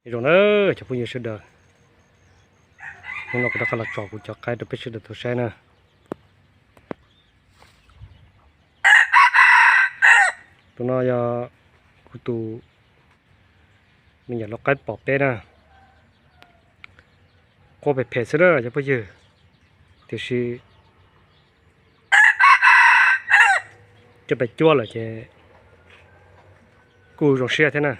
Zoo na, cov phooj ywg sawv daws, hnub no kuv rov qab los tso kuv cov qaib rau peb sawv daws tau saib na. Tus no yog kuv tus me nyuam lau qaib pom peb na. Qua phem phem xwb na cov phooj ywg, tiam sis coj pes cuab lawm ces kuj zoo siab thiab na.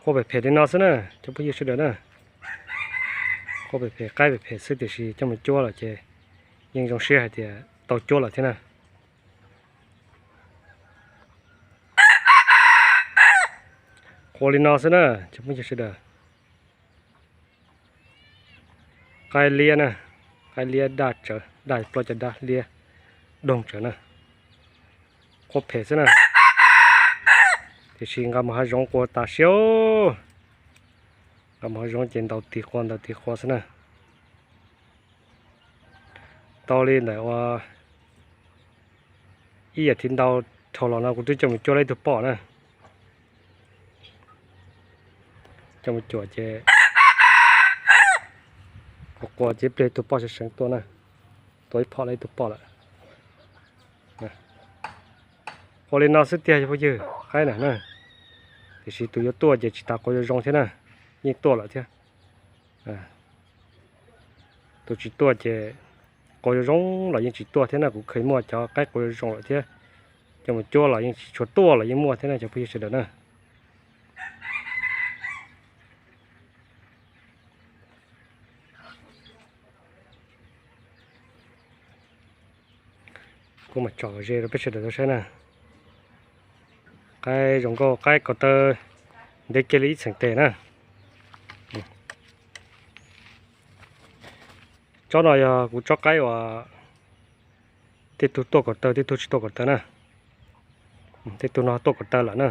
Qua phem phem li no xwb na cov phooj ywg sawv daws na. Qua phem phem qaib phem phem xwb tiam sis coj mus cuab lawm ces yeej zoo siab hais tias tau cuab lawm thiab na. Qua li no xwb na cov phooj ywg sawv daws. Qaib liab na, qaib liab daj tsawv, daj plaub caj dab liab doog tsawv na. Qua phem xwb na, tiam sis nqa mus hav zoov qua tas siab. Nqa mus hav zoov ces ntaus tis qua ntaus tis qua xwb na. Tau li ntawm ua ib yam thiv ntau dhau los no kuv twb coj mus cuab lawm ib tug poj na. Coj mus cuam ces qua qua ces ib pliag ib tug poj seev seev tuaj na. Tua ib phom lawm ib tug poj lawm. Qua li no xwb tiag cov phooj ywg qaib na na. Tiam sis tus yuav tuaj ces tsis tas qua yuav zoo thiab na, yeej tuaj lawm thiab. Tus tsis tuaj ces qua yuav zoo los yeej tsis tuaj thiab na, kuv kheev muaj cov qaib qua yuav zoo lawm thiab. Coj mus cuab los yeej tsis tshua tuaj los yeej muaj thiab na cov phooj ywg sawv daws na. Kuv mam tsom ze rau peb sawv daws tau saib na. Qaib zoo nkauj, qaib ko taw ntev kiag li ib txheem tes na. Tsob no yog kuv tsob qaib uas tej tug tuaj ko taw tej tug tsis tuaj ko taw na. Tej tug no tuaj ko taw lawm na.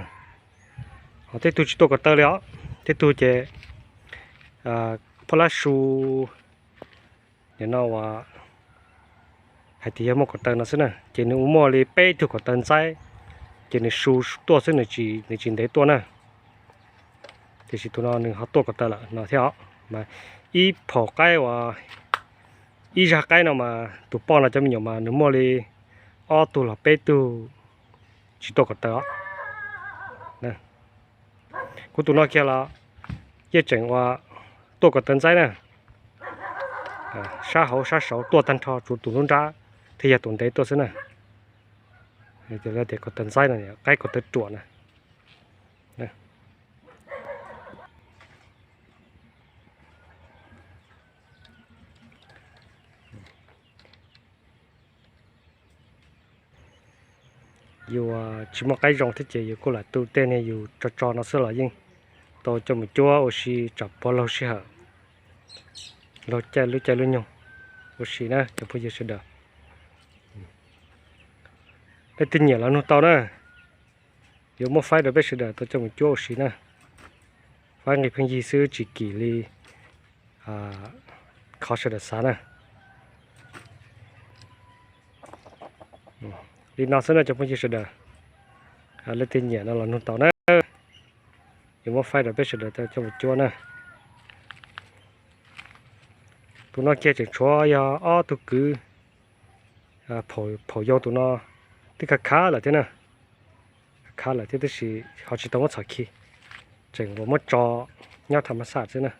Ho tej tug tsis tuaj ko taw li os, tej tug ces phoj lab su nim no uas hais tias yog muaj ko taw no xwb na, ces nws ua muaj li peb tug ko taw ntxaib, ces nws su tuaj xwb, nws tsis ntev tuaj na. Tiam sis tus no nws ho tuaj ko taw lawm no thiab os. Mas ib phaum qaib uas ib zaj qaib no mas tus poj no cov me nyuam mas nws muaj li ob tug los peb tug tsis tuaj ko taw os. Kuv tus no kiag los yeej tseem uas tuaj ko taw ntxaib na. Sab hauv sab saud tuaj tag nrho, tsuas tus nruab nrab thiaj yog tus ntev tuaj xwb na. Tias ko taw ntxaib no, qaib ko taw ruam na. Yus tsis muaj qaib zoo thiab ces yus kuj lam tu tej niag yus tso tso no xwb los yeej tau coj mus cuab ua si tsam puag laug sij hawm, laug caij lub caij lub nyoog ua si na cov phooj ywg sawv daws. Leej twg nyiam los nug tau na, yuav muab faib rau peb sawv daws tau coj mus cuab ua si na. Faib nqi pheej yig xwb tsis kim li qhov sawv daws xav na. Li no xwb no cov phooj ywg sawv daws, leej twg nyiam no los nug tau na, yuav muab faib rau peb sawv daws tau coj mus cuab na. Tus no kiag tseem tshuav yog ob tug kwv, phaum yau tus no twb khav khav lawm thiab na, khav khav lawm thiab tab sis ho tsis tau muab txhom khi, tseem uas muab tso nyob tham mas xaj xwb na.